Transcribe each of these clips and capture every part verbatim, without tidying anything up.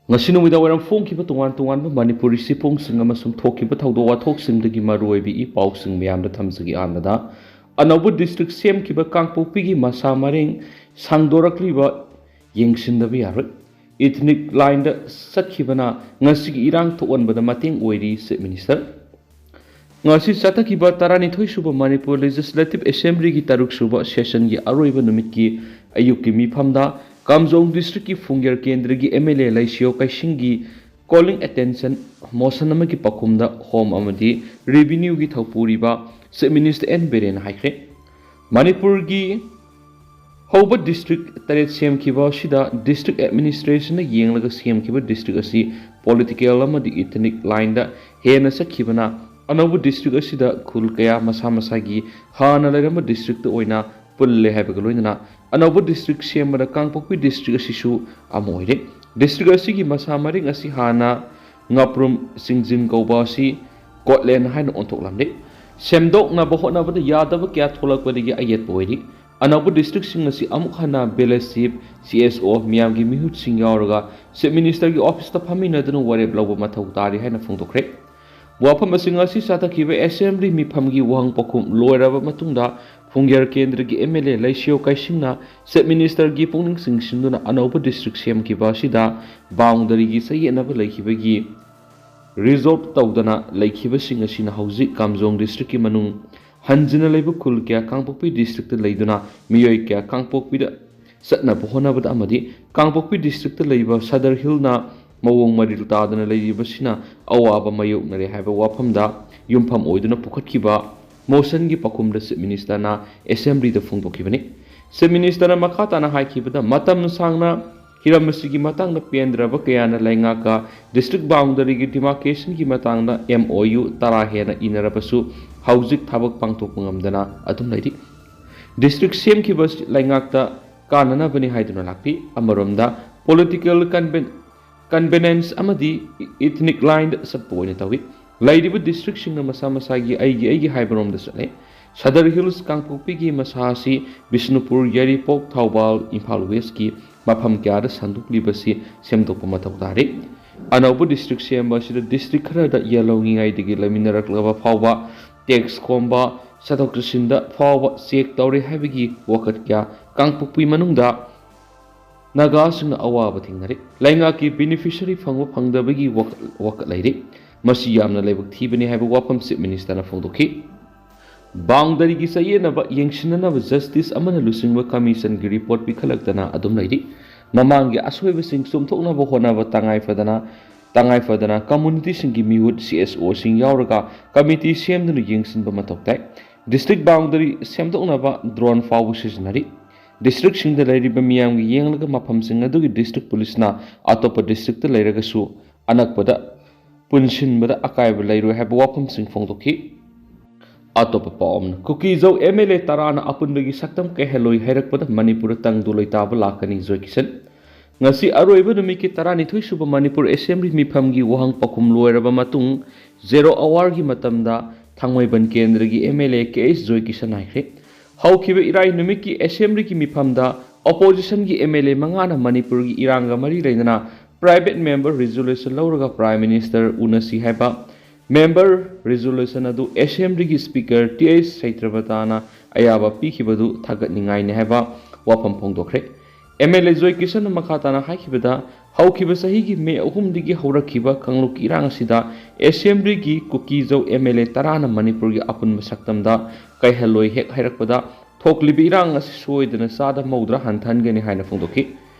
ꯉꯁꯤ ꯅꯨꯃꯤꯗꯥꯡ ꯋꯥꯏꯔꯝ ꯐꯣꯡꯈꯤꯕ ꯇꯣꯉꯥꯟ ꯇꯣꯉꯥꯟꯕ ꯃꯅꯤꯄꯨꯔꯤ ꯆꯦꯐꯣꯡꯁꯤꯡ ꯑꯃꯁꯨꯡ ꯊꯣꯛꯈꯤꯕ ꯊꯧꯗꯣꯛ ꯋꯥꯊꯣꯛꯁꯤꯡꯗꯒꯤ ꯃꯔꯨꯑꯣꯏꯕ ꯏ ꯄꯥꯎꯁꯤꯡ ꯃꯌꯥꯝꯗ ꯊꯝꯖꯒꯦ꯫ ꯑꯍꯥꯟꯕꯗ, ꯑꯅꯧꯕ ꯗꯤꯁꯇ꯭ꯔꯤꯛ ꯁꯦꯝꯈꯤꯕ ꯀꯥꯡꯄꯣꯛꯄꯤꯒꯤ ꯃꯁꯥ ꯃꯔꯦꯡ ꯁꯥꯡꯗꯣꯔꯛꯂꯤꯕ ꯌꯦꯡꯁꯤꯟꯗꯕ ꯌꯥꯔꯣꯏ꯫ ꯏꯊꯅꯤꯛ ꯂꯥꯏꯟꯗ ꯆꯠꯈꯤꯕꯅ ꯉꯁꯤꯒꯤ ꯏꯔꯥꯡ ꯊꯣꯛꯍꯟꯕꯗ ꯃꯇꯦꯡ ꯑꯣꯏꯔꯤ, ꯆꯤꯐ ꯃꯤꯅꯤꯁꯇꯔ꯫ ꯉꯁꯤ ꯆꯠꯊꯈꯤꯕ ꯇꯔꯥꯅꯤꯊꯣꯏ ꯁꯨꯕ ꯃꯅꯤꯄꯨꯔ ꯂꯦꯖꯤꯁꯂꯦꯇꯤꯚ ꯑꯦꯁꯦꯝꯕ꯭ꯂꯤꯒꯤ ꯇꯔꯨꯛ ꯁꯨꯕ ꯁꯦꯁꯟꯒꯤ ꯑꯔꯣꯏꯕ ꯅꯨꯃꯤꯠꯀꯤ ꯑꯌꯨꯛꯀꯤ ꯃꯤꯐꯝꯗ ꯀꯥꯝꯖꯣꯡ ꯗꯤꯁꯇ꯭ꯔꯤꯛꯀꯤ ꯐꯨꯡꯒꯦꯔ ꯀꯦꯟꯗ꯭ꯔꯒꯤ ꯑꯦꯝ ꯑꯦꯜ ꯑꯦ ꯂꯩꯁꯤꯌꯣ ꯀꯩꯁꯤꯡꯒꯤ ꯀꯣꯂꯤꯡ ꯑꯦꯇꯦꯟꯁꯟ ꯃꯣꯁꯟ ꯑꯃꯒꯤ ꯄꯥꯎꯈꯨꯝꯗ ꯍꯣꯝ ꯑꯃꯗꯤ ꯔꯦꯚꯤꯅ꯭ꯌꯨꯒꯤ ꯊꯧꯄꯨꯔꯤꯕ ꯆꯤꯐ ꯃꯤꯅꯤꯁꯇꯔ ꯑꯦꯟ ꯕꯤꯔꯦꯟꯅ ꯍꯥꯏꯈ꯭ꯔꯦ꯫ ꯃꯅꯤꯄꯨꯔꯒꯤ ꯍꯧꯕ ꯗꯤꯁꯇ꯭ꯔꯤꯛ ꯇꯔꯦꯠ ꯁꯦꯝꯈꯤꯕ ꯑꯁꯤꯗ ꯗꯤꯁꯇ꯭ꯔꯤꯛ ꯑꯦꯗꯃꯤꯅꯤꯁꯇ꯭ꯔꯦꯁꯟꯅ ꯌꯦꯡꯂꯒ ꯁꯦꯝꯈꯤꯕ ꯗꯤꯁꯇ꯭ꯔꯤꯛ ꯑꯁꯤ ꯄꯣꯂꯤꯇꯤꯀꯦꯜ ꯑꯃꯗꯤ ꯏꯊꯅꯤꯛ ꯂꯥꯏꯟꯗ ꯍꯦꯟꯅ ꯆꯠꯈꯤꯕꯅ ꯑꯅꯧꯕ ꯗꯤꯁꯇ꯭ꯔꯤꯛ ꯑꯁꯤꯗ ꯈꯨꯜ ꯀꯌꯥ ꯃꯁꯥ ꯃꯁꯥꯒꯤ ꯍꯥꯟꯅ ꯂꯩꯔꯝꯕ ꯗꯤꯁꯇ꯭ꯔꯤꯛꯇ ꯑꯣꯏꯅ ꯄꯨꯜꯂꯦ ꯍꯥꯏꯕꯒ ꯂꯣꯏꯅꯅ ꯑꯅꯧꯕ ꯗꯤꯁꯇ꯭ꯔꯤꯛ ꯁꯦꯝꯕꯗ ꯀꯥꯡꯄꯣꯛꯄꯤ ꯗꯤꯁꯇ꯭ꯔꯤꯛ ꯑꯁꯤꯁꯨ ꯑꯃ ꯑꯣꯏꯔꯦ꯫ ꯗꯤꯁꯇ꯭ꯔꯤꯛ ꯑꯁꯤꯒꯤ ꯃꯁꯥ ꯃꯔꯦꯡ ꯑꯁꯤ ꯍꯥꯟꯅ ꯉꯥꯄ꯭ꯔꯨꯝ ꯆꯤꯡꯖꯤꯟ ꯀꯧꯕ ꯑꯁꯤ ꯀꯣꯠꯂꯦꯟ ꯍꯥꯏꯅ ꯑꯣꯟꯊꯣꯛꯂꯝꯂꯦ꯫ ꯁꯦꯝꯗꯣꯛꯅꯕ ꯍꯣꯠꯅꯕꯗ ꯌꯥꯗꯕ ꯀꯌꯥ ꯊꯣꯛꯂꯛꯄꯗꯒꯤ ꯑꯌꯦꯠꯄ ꯑꯣꯏꯔꯤ꯫ ꯑꯅꯧꯕ ꯗꯤꯁꯇ꯭ꯔꯤꯛꯁꯤꯡ ꯑꯁꯤ ꯑꯃꯨꯛ ꯍꯟꯅ ꯚꯤꯂꯦꯖ ꯆꯤꯐ, ꯁꯤ ꯑꯦꯁ ꯑꯣ, ꯃꯤꯌꯥꯝꯒꯤ ꯃꯤꯍꯨꯠꯁꯤꯡ ꯌꯥꯎꯔꯒ ꯆꯤꯐ ꯃꯤꯅꯤꯁꯇꯔꯒꯤ ꯑꯣꯐꯤꯁꯇ ꯐꯝꯃꯤꯟꯅꯗꯨꯅ ꯋꯥꯔꯦꯞ ꯂꯧꯕ ꯃꯊꯧ ꯇꯥꯔꯤ ꯍꯥꯏꯅ ꯐꯣꯡꯗꯣꯛꯈ꯭ꯔꯦ꯫ ꯋꯥꯐꯝ ꯑꯁꯤ ꯉꯁꯤ ꯆꯠꯊꯈꯤꯕ ꯑꯦꯁꯦꯝꯕ꯭ꯂꯤ ꯃꯤꯐꯝꯒꯤ ꯋꯥꯍꯪ ꯄꯥꯎꯈꯨꯝ ꯂꯣꯏꯔꯕ ꯃꯇꯨꯡꯗ ꯐꯨꯡꯒꯦꯔ ꯀꯦꯟꯗ꯭ꯔꯒꯤ ꯑꯦꯝ ꯑꯦꯜ ꯑꯦ ꯂꯩꯁꯤꯌꯣ ꯀꯩꯁꯤꯡꯅ ꯆꯤꯐ ꯃꯤꯅꯤꯁꯇꯔꯒꯤ ꯄꯨꯛꯅꯤꯡ ꯆꯤꯡꯁꯤꯟꯗꯨꯅ ꯑꯅꯧꯕ ꯗꯤꯁꯇ꯭ꯔꯤꯛ ꯁꯦꯝꯈꯤꯕ ꯑꯁꯤꯗ ꯕꯥꯎꯟꯗꯔꯤꯒꯤ ꯆꯌꯦꯠꯅꯕ ꯂꯩꯈꯤꯕꯒꯤ ꯔꯤꯖꯣꯜꯕ ꯇꯧꯗꯅ ꯂꯩꯈꯤꯕꯁꯤꯡ ꯑꯁꯤꯅ ꯍꯧꯖꯤꯛ ꯀꯥꯝꯖꯣꯡ ꯗꯤꯁꯇ꯭ꯔꯤꯛꯀꯤ ꯃꯅꯨꯡ ꯍꯟꯖꯤꯟꯅ ꯂꯩꯕ ꯈꯨꯜ ꯀꯌꯥ ꯀꯥꯡꯄꯣꯛꯄꯤ ꯗꯤꯁꯇ꯭ꯔꯤꯛꯇ ꯂꯩꯗꯨꯅ ꯃꯤꯑꯣꯏ ꯀꯌꯥ ꯀꯥꯡꯄꯣꯛꯄꯤꯗ ꯆꯠꯅꯕ ꯍꯣꯠꯅꯕꯗ ꯑꯃꯗꯤ ꯀꯥꯡꯄꯣꯛꯄꯤ ꯗꯤꯁꯇ꯭ꯔꯤꯛꯇ ꯂꯩꯕ ꯁꯗꯔ ꯍꯤꯜꯅ ꯃꯑꯣꯡ ꯃꯔꯤꯜ ꯇꯥꯗꯅ ꯂꯩꯔꯤꯕꯁꯤꯅ ꯑꯋꯥꯕ ꯃꯥꯌꯣꯛꯅꯔꯦ ꯍꯥꯏꯕ ꯋꯥꯐꯝꯗ ꯌꯨꯝꯐꯝ ꯑꯣꯏꯗꯨꯅ ꯄꯨꯈꯠꯈꯤꯕ ꯃꯣꯁꯟꯒꯤ ꯄꯥꯎꯈꯨꯝꯗ ꯆꯤꯐ ꯃꯤꯅꯤꯁꯇꯔꯅ ꯑꯦꯁꯦꯝꯕ꯭ꯂꯤꯗ ꯐꯣꯡꯗꯣꯛꯈꯤꯕꯅꯤ꯫ ꯆꯤꯐ ꯃꯤꯅꯤꯁꯇꯔꯅ ꯃꯈꯥ ꯇꯥꯅ ꯍꯥꯏꯈꯤꯕꯗ, ꯃꯇꯝ ꯁꯥꯡꯅ ꯍꯤꯔꯝ ꯑꯁꯤꯒꯤ ꯃꯇꯥꯡꯗ ꯄꯦꯟꯗ꯭ꯔꯕ ꯀꯌꯥꯅ ꯂꯩꯉꯥꯛꯀ ꯗꯤꯁꯇ꯭ꯔꯤꯛ ꯕꯥꯎꯟꯗꯔꯤꯒꯤ ꯗꯤꯃꯥꯔꯀꯦꯁꯟꯒꯤ ꯃꯇꯥꯡꯗ ꯑꯦꯝ ꯑꯣ ꯌꯨ ꯇꯔꯥ ꯍꯦꯟꯅ ꯏꯅꯔꯕꯁꯨ ꯍꯧꯖꯤꯛ ꯊꯕꯛ ꯄꯥꯡꯊꯣꯛꯄ ꯉꯝꯗꯅ ꯑꯗꯨꯝ ꯂꯩꯔꯤ꯫ ꯗꯤꯁꯇ꯭ꯔꯤꯛ ꯁꯦꯝꯈꯤꯕ ꯑꯁꯤ ꯂꯩꯉꯥꯛꯇ ꯀꯥꯟꯅꯅꯕꯅꯤ ꯍꯥꯏꯗꯨꯅ ꯂꯥꯛꯄꯤ꯫ ꯑꯃꯔꯣꯝꯗ ꯄꯣꯂꯤꯇꯤꯀꯦꯜ ꯀꯟꯚꯦꯟ-, ꯀꯟꯚꯦꯅꯦꯟꯁ ꯑꯃꯗꯤ ꯏꯊꯅꯤꯛ ꯂꯥꯏꯟꯗ ꯆꯠꯄ ꯑꯣꯏꯅ ꯇꯧꯏ꯫ ꯂꯩꯔꯤꯕ ꯗꯤꯁꯇ꯭ꯔꯤꯛꯁꯤꯡꯅ ꯃꯁꯥ ꯃꯁꯥꯒꯤ ꯑꯩꯒꯤ ꯑꯩꯒꯤ ꯍꯥꯏꯕꯔꯣꯝꯗ ꯆꯠꯂꯦ꯫ ꯁꯗꯔ ꯍꯤꯜꯁ ꯀꯥꯡꯄꯣꯛꯄꯤꯒꯤ ꯃꯁꯥ ꯑꯁꯤ ꯕꯤꯁꯅꯨꯄꯨꯔ, ꯌꯥꯏꯔꯤꯄꯣꯛ, ꯊꯧꯕꯥꯜ, ꯏꯝꯐꯥꯜ ꯋꯦꯁꯀꯤ ꯃꯐꯝ ꯀꯌꯥꯗ ꯁꯟꯗꯣꯛꯂꯤꯕꯁꯤ ꯁꯦꯝꯗꯣꯛꯄ ꯃꯊꯧ ꯇꯥꯔꯤ꯫ ꯑꯅꯧꯕ district ꯁꯦꯝꯕ ꯑꯁꯤꯗ district ꯈꯔꯗ ꯌꯦꯜꯍꯧꯉꯤꯉꯩꯗꯒꯤ ꯂꯩꯃꯤꯟꯅꯔꯛꯂꯕ ꯐꯥꯎꯕ tax ꯈꯣꯝꯕ, ꯆꯠꯊꯣꯛ ꯆꯠꯁꯤꯟꯗ ꯐꯥꯎꯕ check ꯇꯧꯔꯦ ꯍꯥꯏꯕꯒꯤ ꯋꯥꯀꯠ ꯀꯌꯥ ꯀꯥꯡꯄꯣꯛꯄꯤ ꯃꯅꯨꯡꯗ ꯅꯥꯒꯥꯁꯤꯡꯅ ꯑꯋꯥꯕ ꯊꯦꯡꯅꯔꯤ꯫ ꯂꯩꯉꯥꯛꯀꯤ beneficiary ꯐꯪꯕ ꯐꯪꯗꯕꯒꯤ ꯋꯥꯀꯠ, ꯋꯥꯀꯠ ꯂꯩꯔꯤ꯫ ꯃꯁꯤ ꯌꯥꯝꯅ ꯂꯥꯏꯕꯛ ꯊꯤꯕꯅꯤ ꯍꯥꯏꯕ ꯋꯥꯐꯝ Chief Minister ꯅ ꯐꯣꯡꯗꯣꯛꯈꯤ꯫ Boundary ꯒꯤ ꯆꯌꯦꯠꯅꯕ ꯌꯦꯡꯁꯤꯟꯅꯅꯕ justice ꯑꯃꯅ ꯂꯨꯆꯤꯡꯕ commission ꯒꯤ report ꯄꯤꯈꯠꯂꯛꯇꯅ ꯑꯗꯨꯝ ꯂꯩꯔꯤ꯫ ꯃꯃꯥꯡꯒꯤ ꯑꯁꯣꯏꯕꯁꯤꯡ ꯆꯨꯝꯊꯣꯛꯅꯕ ꯍꯣꯠꯅꯕ ꯇꯉꯥꯏ ꯐꯗꯅ, ꯇꯉꯥꯏ ꯐꯗꯅ community ꯁꯤꯡꯒꯤ ꯃꯤꯍꯨꯠ, C S O ꯁꯤꯡ ꯌꯥꯎꯔꯒ committee ꯁꯦꯝꯗꯨꯅ ꯌꯦꯡꯁꯤꯟꯕ ꯃꯊꯧ ꯇꯥꯏ꯫ District boundary ꯁꯦꯝꯗꯣꯛꯅꯕ drone ꯐꯥꯎꯕ ꯁꯤꯖꯤꯟꯅꯔꯤ꯫ District ꯁꯤꯡꯗ ꯂꯩꯔꯤꯕ ꯃꯤꯌꯥꯝꯒꯤ ꯌꯦꯡꯂꯒ ꯃꯐꯝꯁꯤꯡ ꯑꯗꯨꯒꯤ district police ꯅ ꯑꯇꯣꯞꯄ district ꯇ ꯂꯩꯔꯒꯁꯨ ꯑꯅꯛꯄꯗ ꯄꯨꯟꯁꯤꯟꯕꯗ ꯑꯀꯥꯏꯕ ꯂꯩꯔꯣꯏ ꯍꯥꯏꯕ ꯋꯥꯐꯝꯁꯤꯡ ꯐꯣꯡꯗꯣꯛꯈꯤ꯫ ꯑꯇꯣꯞꯄ ꯄꯥꯎ ꯑꯃꯅ, ꯀꯨꯀꯤꯖꯧ M L A ꯇꯔꯥꯅ ꯑꯄꯨꯟꯕꯒꯤ ꯁꯛꯇꯝ ꯀꯥꯏꯍꯜꯂꯣꯏ ꯍꯥꯏꯔꯛꯄꯗ ꯃꯅꯤꯄꯨꯔꯗ ꯇꯪꯗꯨ ꯂꯩꯇꯥꯕ ꯂꯥꯛꯀꯅꯤ, ꯖꯣꯏ ꯀꯤꯁꯟ꯫ ꯉꯁꯤ ꯑꯔꯣꯏꯕ ꯅꯨꯃꯤꯠꯀꯤ ꯇꯔꯥꯅꯤꯊꯣꯏ ꯁꯨꯕ ꯃꯅꯤꯄꯨꯔ Assembly ꯃꯤꯐꯝꯒꯤ ꯋꯥꯍꯪ ꯄꯥꯎꯈꯨꯝ ꯂꯣꯏꯔꯕ ꯃꯇꯨꯡ, zero hour ꯒꯤ ꯃꯇꯝꯗ ꯊꯥꯡꯃꯩꯕꯟ ꯀꯦꯟꯗ꯭ꯔꯒꯤ M L A K H ꯖꯣꯏ ꯀꯤꯁꯟ ꯍꯥꯏꯈ꯭ꯔꯦ, ꯍꯧꯈꯤꯕ ꯏꯔꯥꯏ ꯅꯨꯃꯤꯠꯀꯤ Assembly ꯒꯤ ꯃꯤꯐꯝꯗ opposition ꯒꯤ M L A ꯃꯉꯥꯅ ꯃꯅꯤꯄꯨꯔꯒꯤ ꯏꯔꯥꯡꯒ ꯃꯔꯤ ꯂꯩꯅꯅ private member resolution ꯂꯧꯔꯒ Prime Minister ꯎꯅꯁꯤ ꯍꯥꯏꯕ member resolution ꯑꯗꯨ Assembly ꯒꯤ Speaker T H ꯁꯩꯇ꯭ꯔꯕꯇꯥꯅ ꯑꯌꯥꯕ ꯄꯤꯈꯤꯕꯗꯨ ꯊꯥꯒꯠꯅꯤꯡꯉꯥꯏꯅꯤ ꯍꯥꯏꯕ ꯋꯥꯐꯝ ꯐꯣꯡꯗꯣꯛꯈ꯭ꯔꯦ꯫ M L A ꯖꯣꯏ ꯀꯤꯁꯟꯅ ꯃꯈꯥ ꯇꯥꯅ ꯍꯥꯏꯈꯤꯕꯗ, ꯍꯧꯈꯤꯕ ꯆꯍꯤꯒꯤ ꯃꯦ ꯑꯍꯨꯝꯗꯒꯤ ꯍꯧꯔꯛꯈꯤꯕ ꯀꯥꯡꯂꯨꯞꯀꯤ ꯏꯔꯥꯡ ꯑꯁꯤꯗ Assembly ꯒꯤ ꯀꯨꯀꯤꯖꯧ M L A ꯇꯔꯥꯅ ꯃꯅꯤꯄꯨꯔꯒꯤ ꯑꯄꯨꯟꯕ ꯁꯛꯇꯝꯗ ꯀꯥꯏꯍꯜꯂꯣꯏ ꯍꯦꯛ ꯍꯥꯏꯔꯛꯄꯗ, ꯊꯣꯛꯂꯤꯕ ꯏꯔꯥꯡ ꯑꯁꯤ ꯁꯣꯏꯗꯅ ꯆꯥꯗ ꯃꯧꯗ꯭ꯔꯥ ꯍꯟꯊꯍꯟꯒꯅꯤ ꯍꯥꯏꯅ ꯐꯣꯡꯗꯣꯛꯈꯤ꯫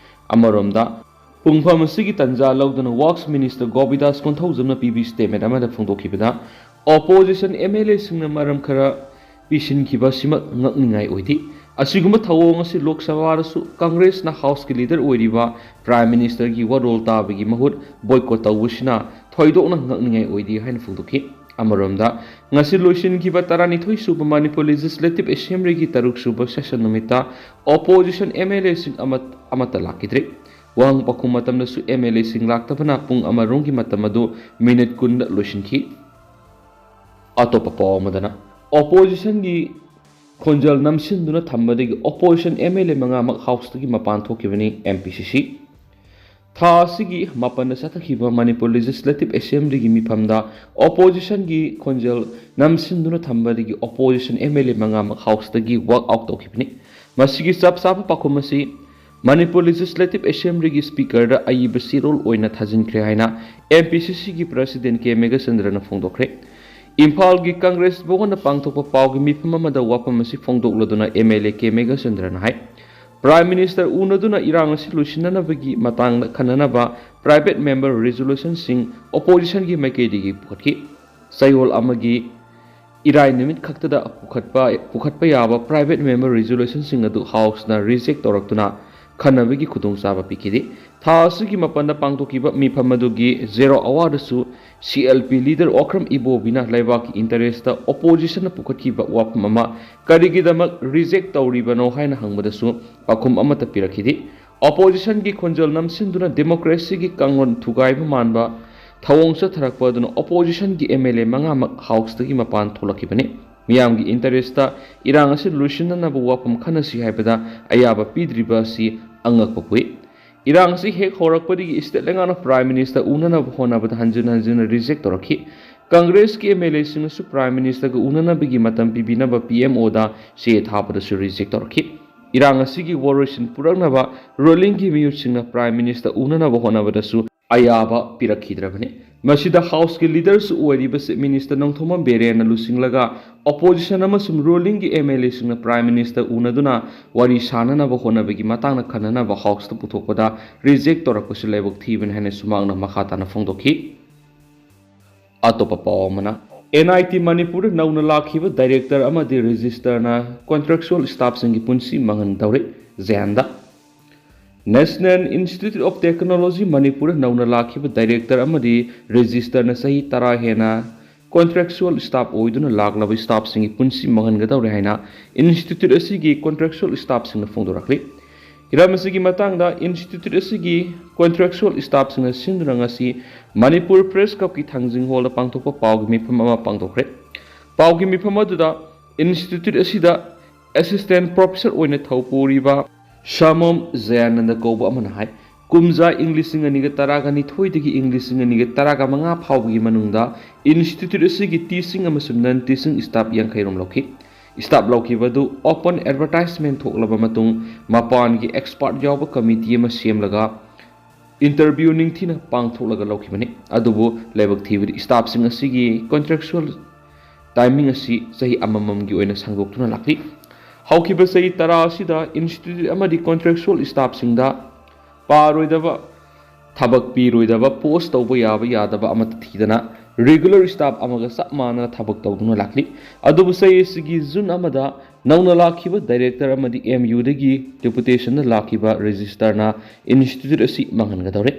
ꯑꯃꯔꯣꯝꯗ, ꯄꯨꯡꯐꯝ ꯑꯁꯤꯒꯤ ꯇꯥꯟꯖꯥ ꯂꯧꯗꯨꯅ Works Minister ꯒꯣꯕꯤꯗꯥꯁ ꯀꯣꯟꯊꯧꯖꯝꯅ ꯄꯤꯕ statement ꯑꯃꯗ ꯐꯣꯡꯗꯣꯛꯈꯤꯕꯗ, opposition M L A ꯁꯤꯡꯅ ꯃꯔꯝ ꯈꯔ ꯄꯤꯁꯤꯟꯈꯤꯕ ꯑꯁꯤꯃꯛ ꯉꯛꯅꯤꯡꯉꯥꯏ ꯑꯣꯏꯗꯦ꯫ ꯑꯁꯤꯒꯨꯝꯕ ꯊꯧꯑꯣꯡ ꯑꯁꯤ ꯂꯣꯛ ꯁꯚꯥꯗꯁꯨ ꯀꯪꯒ꯭ꯔꯦꯁꯅ House ꯀꯤ leader ꯑꯣꯏꯔꯤꯕ Prime Minister ꯒꯤ ꯋꯥꯔꯣꯜ ꯇꯥꯕꯒꯤ ꯃꯍꯨꯠ boycott ꯇꯧꯕꯁꯤꯅ ꯊꯣꯏꯗꯣꯛꯅ ꯉꯛꯅꯤꯡꯉꯥꯏ ꯑꯣꯏꯗꯦ ꯍꯥꯏꯅ ꯐꯣꯡꯗꯣꯛꯈꯤ꯫ ꯑꯃꯔꯣꯝꯗ, ꯉꯁꯤ ꯂꯣꯏꯁꯤꯟꯈꯤꯕ ꯇꯔꯥꯅꯤꯊꯣꯏ ꯁꯨꯕ ꯃꯅꯤꯄꯨꯔ Legislative Assembly ꯒꯤ ꯇꯔꯨꯛ ꯁꯨꯕ session ꯅꯨꯃꯤꯠꯇ opposition M L A ꯁꯤꯡ ꯑꯃꯠ-, ꯑꯃꯠꯇ ꯂꯥꯛꯈꯤꯗ꯭ꯔꯦ꯫ ꯋꯥꯍꯪ ꯄꯥꯎꯈꯨꯝ ꯃꯇꯝꯗꯁꯨ M L A ꯁꯤꯡ ꯂꯥꯛꯇꯕꯅ ꯄꯨꯡ ꯑꯃꯔꯣꯝꯒꯤ ꯃꯇꯝ ꯑꯗꯨ minute ꯀꯨꯟꯗ ꯂꯣꯏꯁꯤꯟꯈꯤ꯫ ꯑꯇꯣꯞꯄ ꯄꯥꯎ ꯑꯃꯗꯅ, opposition ꯒꯤ ꯈꯣꯟꯖꯦꯜ ꯅꯝꯁꯤꯟꯗꯨꯅ ꯊꯝꯕꯗꯒꯤ opposition M L A ꯃꯉꯥꯃꯛ Houseꯇꯒꯤ ꯃꯄꯥꯟ ꯊꯣꯛꯈꯤꯕꯅꯤ꯫ M P C C ꯊꯥ ꯑꯁꯤꯒꯤ ꯃꯥꯄꯟꯗ ꯆꯠꯊꯈꯤꯕ ꯃꯅꯤꯄꯨꯔ Legislative Assemblyꯒꯤ ꯃꯤꯐꯝꯗ oppositionꯒꯤ ꯈꯣꯟꯖꯦꯜ ꯅꯝꯁꯤꯟꯗꯨꯅ ꯊꯝꯕꯗꯒꯤ opposition M L A ꯃꯉꯥꯃꯛ Houseꯇꯒꯤ walk out ꯇꯧꯈꯤꯕꯅꯤ꯫ ꯃꯁꯤꯒꯤ ꯆꯞ ꯆꯥꯕ ꯄꯥꯎꯈꯨꯝ ꯑꯁꯤ ꯃꯅꯤꯄꯨꯔ Legislative Assemblyꯒꯤ Speakerꯗ ꯑꯏꯕ ꯆꯦꯔꯣꯜ ꯑꯣꯏꯅ ꯊꯥꯖꯤꯟꯈ꯭ꯔꯦ ꯍꯥꯏꯅ M P C Cꯒꯤ President K ꯃꯦꯘꯆꯟꯗ꯭ꯔꯅ ꯐꯣꯡꯗꯣꯛꯈ꯭ꯔꯦ꯫ ꯏꯝꯐꯥꯜꯒꯤ Congress ꯚꯋꯟꯗ ꯄꯥꯡꯊꯣꯛꯄ ꯄꯥꯎꯒꯤ ꯃꯤꯐꯝ ꯑꯃꯗ ꯋꯥꯐꯝ ꯑꯁꯤ ꯐꯣꯡꯗꯣꯛꯂꯗꯨꯅ M L A K ꯃꯦꯘꯆꯟꯗ꯭ꯔꯅ high, Prime Minister ꯎꯅꯗꯨꯅ ꯏꯔꯥꯡ ꯑꯁꯤ ꯂꯣꯏꯁꯤꯟꯅꯅꯕꯒꯤ ꯃꯇꯥꯡꯗ ꯈꯟꯅꯅꯕ private member resolutionꯁꯤꯡ oppositionꯒꯤ ꯃꯥꯏꯀꯩꯗꯒꯤ ꯄꯨꯈꯠꯈꯤ꯫ ꯆꯌꯣꯜ ꯑꯃꯒꯤ ꯏꯔꯥꯏ ꯅꯨꯃꯤꯠ ꯈꯛꯇꯗ ꯄꯨꯈꯠꯄ, ꯄꯨꯈꯠꯄ ꯌꯥꯕ private member resolutionꯁꯤꯡ ꯑꯗꯨ Houseꯅ reject ꯇꯧꯔꯛꯇꯨꯅ ꯈꯟꯅꯕꯒꯤ ꯈꯨꯗꯣꯡꯆꯥꯕ ꯄꯤꯈꯤꯗꯦ꯫ ꯊꯥ ꯑꯁꯤꯒꯤ ꯃꯥꯄꯟꯗ ꯄꯥꯡꯊꯣꯛꯈꯤꯕ ꯃꯤꯐꯝ ꯑꯗꯨꯒꯤ Zero Hourꯗꯁꯨ C L P leader Okram ꯏꯕꯣꯕꯤꯅ ꯂꯩꯕꯥꯛꯀꯤ interestꯇ oppositionꯅ ꯄꯨꯈꯠꯈꯤꯕ ꯋꯥꯐꯝ ꯑꯃ ꯀꯔꯤꯒꯤꯗꯃꯛ reject ꯇꯧꯔꯤꯕꯅꯣ ꯍꯥꯏꯅ ꯍꯪꯕꯗꯁꯨ ꯄꯥꯎꯈꯨꯝ ꯑꯃꯠꯇ ꯄꯤꯔꯛꯈꯤꯗꯦ꯫ Oppositionꯒꯤ ꯈꯣꯟꯖꯦꯜ ꯅꯝꯁꯤꯟꯗꯨꯅ democracyꯒꯤ ꯀꯥꯡꯂꯣꯟ ꯊꯨꯒꯥꯏꯕ ꯃꯥꯟꯕ ꯊꯧꯑꯣꯡ ꯆꯠꯊꯔꯛꯄ ꯑꯗꯨꯅ oppositionꯒꯤ M L A ꯃꯉꯥꯃꯛ Houseꯇꯒꯤ ꯃꯄꯥꯟ ꯊꯣꯛꯂꯛꯈꯤꯕꯅꯤ꯫ ꯃꯤꯌꯥꯝꯒꯤ interestꯇ ꯏꯔꯥꯡ ꯑꯁꯤ ꯂꯣꯏꯁꯤꯟꯅꯅꯕ ꯋꯥꯐꯝ ꯈꯟꯅꯁꯤ ꯍꯥꯏꯕꯗ ꯑꯌꯥꯕ ꯄꯤꯗ꯭ꯔꯤꯕ ꯑꯁꯤ ꯑꯉꯛꯄ ꯄꯣꯛꯏ꯫ ꯏꯔꯥꯡ ꯑꯁꯤ ꯍꯦꯛ ꯍꯧꯔꯛꯄꯗꯒꯤ state ꯂꯩꯉꯥꯛꯅ Prime Minister ꯎꯅꯅꯕ ꯍꯣꯠꯅꯕꯗ ꯍꯟꯖꯤꯟ ꯍꯟꯖꯤꯟꯅ reject ꯇꯧꯔꯛꯈꯤ꯫ Congressꯀꯤ M L Aꯁꯤꯡꯅꯁꯨ Prime Ministerꯒ ꯎꯅꯅꯕꯒꯤ ꯃꯇꯝ ꯄꯤꯕꯤꯅꯕ P M Oꯗ ꯆꯦ ꯊꯥꯕꯗꯁꯨ reject ꯇꯧꯔꯛꯈꯤ꯫ ꯏꯔꯥꯡ ꯑꯁꯤꯒꯤ ꯋꯥꯔꯣꯏꯁꯤꯟ ꯄꯨꯔꯛꯅꯕ rulingꯒꯤ ꯃꯤꯍꯨꯠꯁꯤꯡꯅ Prime Minister ꯎꯅꯅꯕ ꯍꯣꯠꯅꯕꯗꯁꯨ ꯑꯌꯥꯕ ꯄꯤꯔꯛꯈꯤꯗ꯭ꯔꯕꯅꯤ꯫ ꯃꯁꯤꯗ Houseꯀꯤ leaderꯁꯨ ꯑꯣꯏꯔꯤꯕ Chief Minister ꯅꯣꯡꯊꯣꯝꯕꯝ ꯕꯤꯔꯦꯟꯅ ꯂꯨꯆꯤꯡꯂꯒ opposition ꯑꯃꯁꯨꯡ rulingꯒꯤ M L Aꯁꯤꯡꯅ Prime Minister ꯎꯅꯗꯨꯅ ꯋꯥꯔꯤ ꯁꯥꯅꯅꯕ ꯍꯣꯠꯅꯕꯒꯤ ꯃꯇꯥꯡꯗ ꯈꯟꯅꯅꯕ Houseꯇ ꯄꯨꯊꯣꯛꯄꯗ reject ꯇꯧꯔꯛꯄꯁꯨ ꯂꯥꯏꯕꯛ ꯊꯤꯕꯅꯤ ꯍꯥꯏꯅ ꯁꯨꯃꯥꯡꯅ ꯃꯈꯥ ꯇꯥꯅ ꯐꯣꯡꯗꯣꯛꯈꯤ꯫ ꯑꯇꯣꯞꯄ ꯄꯥꯎ ꯑꯃꯅ, N I T ꯃꯅꯤꯄꯨꯔꯗ ꯅꯧꯅ ꯂꯥꯛꯈꯤꯕ director ꯑꯃꯗꯤ registrarꯅ contractual staffꯁꯤꯡꯒꯤ ꯄꯨꯟꯁꯤ ꯃꯥꯡꯍꯟꯗꯧꯔꯦ꯫ ꯖꯌꯟꯗ꯫ National Institute of Technology ꯃꯅꯤꯄꯨꯔꯗ ꯅꯧꯅ ꯂꯥꯛꯈꯤꯕ director ꯑꯃꯗꯤ registrarꯅ ꯆꯍꯤ ꯇꯔꯥ ꯍꯦꯟꯅ contractual staff ꯑꯣꯏꯗꯨꯅ ꯂꯥꯛꯂꯕ staffꯁꯤꯡꯒꯤ ꯄꯨꯟꯁꯤ ꯃꯥꯡꯍꯟꯒꯗꯧꯔꯦ ꯍꯥꯏꯅ institute ꯑꯁꯤꯒꯤ contractual staffꯁꯤꯡꯅ ꯐꯣꯡꯗꯣꯔꯛꯂꯤ꯫ ꯍꯤꯔꯝ ꯑꯁꯤꯒꯤ ꯃꯇꯥꯡꯗ institute ꯑꯁꯤꯒꯤ contractual staffꯁꯤꯡꯅ ꯁꯤꯟꯗꯨꯅ ꯉꯁꯤ ꯃꯅꯤꯄꯨꯔ Press Clubꯀꯤ ꯊꯥꯡꯖꯤꯡ hallꯗ ꯄꯥꯡꯊꯣꯛꯄ ꯄꯥꯎꯒꯤ ꯃꯤꯐꯝ ꯑꯃ ꯄꯥꯡꯊꯣꯛꯈ꯭ꯔꯦ꯫ ꯄꯥꯎꯒꯤ ꯃꯤꯐꯝ ꯑꯗꯨꯗ ꯏꯟꯁꯇꯤꯇ꯭ꯌꯨꯠ ꯑꯁꯤꯗ ꯑꯦꯁꯤꯁꯇꯦꯟ ꯄ꯭ꯔꯣꯐꯦꯁꯔ ꯑꯣꯏꯅ ꯊꯧ ꯄꯨꯔꯤꯕ ꯁꯥꯃꯣꯝ ꯖꯌꯥꯅꯟꯗ ꯀꯧꯕ ꯑꯃꯅ ꯍꯥꯏ, ꯀꯨꯝꯖꯥ ꯏꯪ ꯂꯤꯁꯤꯡ ꯑꯅꯤꯒ ꯇꯔꯥꯒ ꯅꯤꯊꯣꯏꯗꯒꯤ ꯏꯪ ꯂꯤꯁꯤꯡ ꯑꯅꯤꯒ ꯇꯔꯥꯒ ꯃꯉꯥ ꯐꯥꯎꯕꯒꯤ ꯃꯅꯨꯡꯗ ꯏꯟꯁꯇꯤꯇ꯭ꯌꯨꯠ ꯑꯁꯤꯒꯤ ꯇꯤꯆꯤꯡ ꯑꯃꯁꯨꯡ ꯅꯟ ꯇꯤꯆꯤꯡ ꯁ꯭ꯇꯥꯐ ꯌꯥꯡꯈꯩ ꯔꯣꯝ ꯂꯧꯈꯤ꯫ ꯁ꯭ꯇꯥꯐ ꯂꯧꯈꯤꯕ ꯑꯗꯨ ꯑꯣꯄꯟ ꯑꯦꯗꯚꯔꯇꯥꯏꯖꯃꯦꯟ ꯊꯣꯛꯂꯕ ꯃꯇꯨꯡ ꯃꯄꯥꯟꯒꯤ ꯑꯦꯛꯁꯄꯥꯔꯠ ꯌꯥꯎꯕ ꯀꯃꯤꯇꯤ ꯑꯃ ꯁꯦꯝꯂꯒ ꯏꯟꯇꯔꯚ꯭ꯌꯨ ꯅꯤꯡꯊꯤꯅ ꯄꯥꯡꯊꯣꯛꯂꯒ ꯂꯧꯈꯤꯕꯅꯤ꯫ ꯑꯗꯨꯕꯨ ꯂꯥꯏꯕꯛ ꯊꯤꯕꯗꯤ ꯁ꯭ꯇꯥꯐꯁꯤꯡ ꯑꯁꯤꯒꯤ ꯀꯣꯟꯇ꯭ꯔꯦꯛꯆꯨꯑꯦꯜ ꯇꯥꯏꯃꯤꯡ ꯑꯁꯤ ꯆꯍꯤ ꯑꯃꯃꯝꯒꯤ ꯑꯣꯏꯅ ꯁꯥꯡꯗꯣꯛꯇꯨꯅ ꯂꯥꯛꯂꯤ꯫ ꯍꯧꯈꯤꯕ ꯆꯍꯤ ꯇꯔꯥ ꯑꯁꯤꯗ ꯏꯟꯁꯇꯤꯇ꯭ꯌꯨꯠ ꯑꯃꯗꯤ ꯀꯣꯟꯇ꯭ꯔꯦꯛꯆꯨꯑꯦꯜ ꯁ꯭ꯇꯥꯐꯁꯤꯡꯗ ꯄꯥꯔꯣꯏꯗꯕ, ꯊꯕꯛ ꯄꯤꯔꯣꯏꯗꯕ, ꯄꯣꯁ ꯇꯧꯕ ꯌꯥꯕ ꯌꯥꯗꯕ ꯑꯃꯠꯇ ꯊꯤꯗꯅ ꯔꯤꯒꯨꯂꯔ ꯁ꯭ꯇꯥꯐ ꯑꯃꯒ ꯆꯞ ꯃꯥꯟꯅꯅ ꯊꯕꯛ ꯇꯧꯗꯨꯅ ꯂꯥꯛꯂꯤ꯫ ꯑꯗꯨꯕꯨ ꯆꯍꯤ ꯑꯁꯤꯒꯤ ꯖꯨꯟ ꯑꯃꯗ ꯅꯧꯅ ꯂꯥꯛꯈꯤꯕ ꯗꯥꯏꯔꯦꯛꯇꯔ ꯑꯃꯗꯤ ꯑꯦꯝ ꯌꯨꯗꯒꯤ ꯗꯦꯄꯨꯇꯦꯁꯟꯗ ꯂꯥꯛꯈꯤꯕ ꯔꯦꯖꯤꯁꯇꯔꯅ ꯏꯟꯁꯇꯤꯇ꯭ꯌꯨꯠ ꯑꯁꯤ ꯃꯥꯡꯍꯟꯒꯗꯧꯔꯦ꯫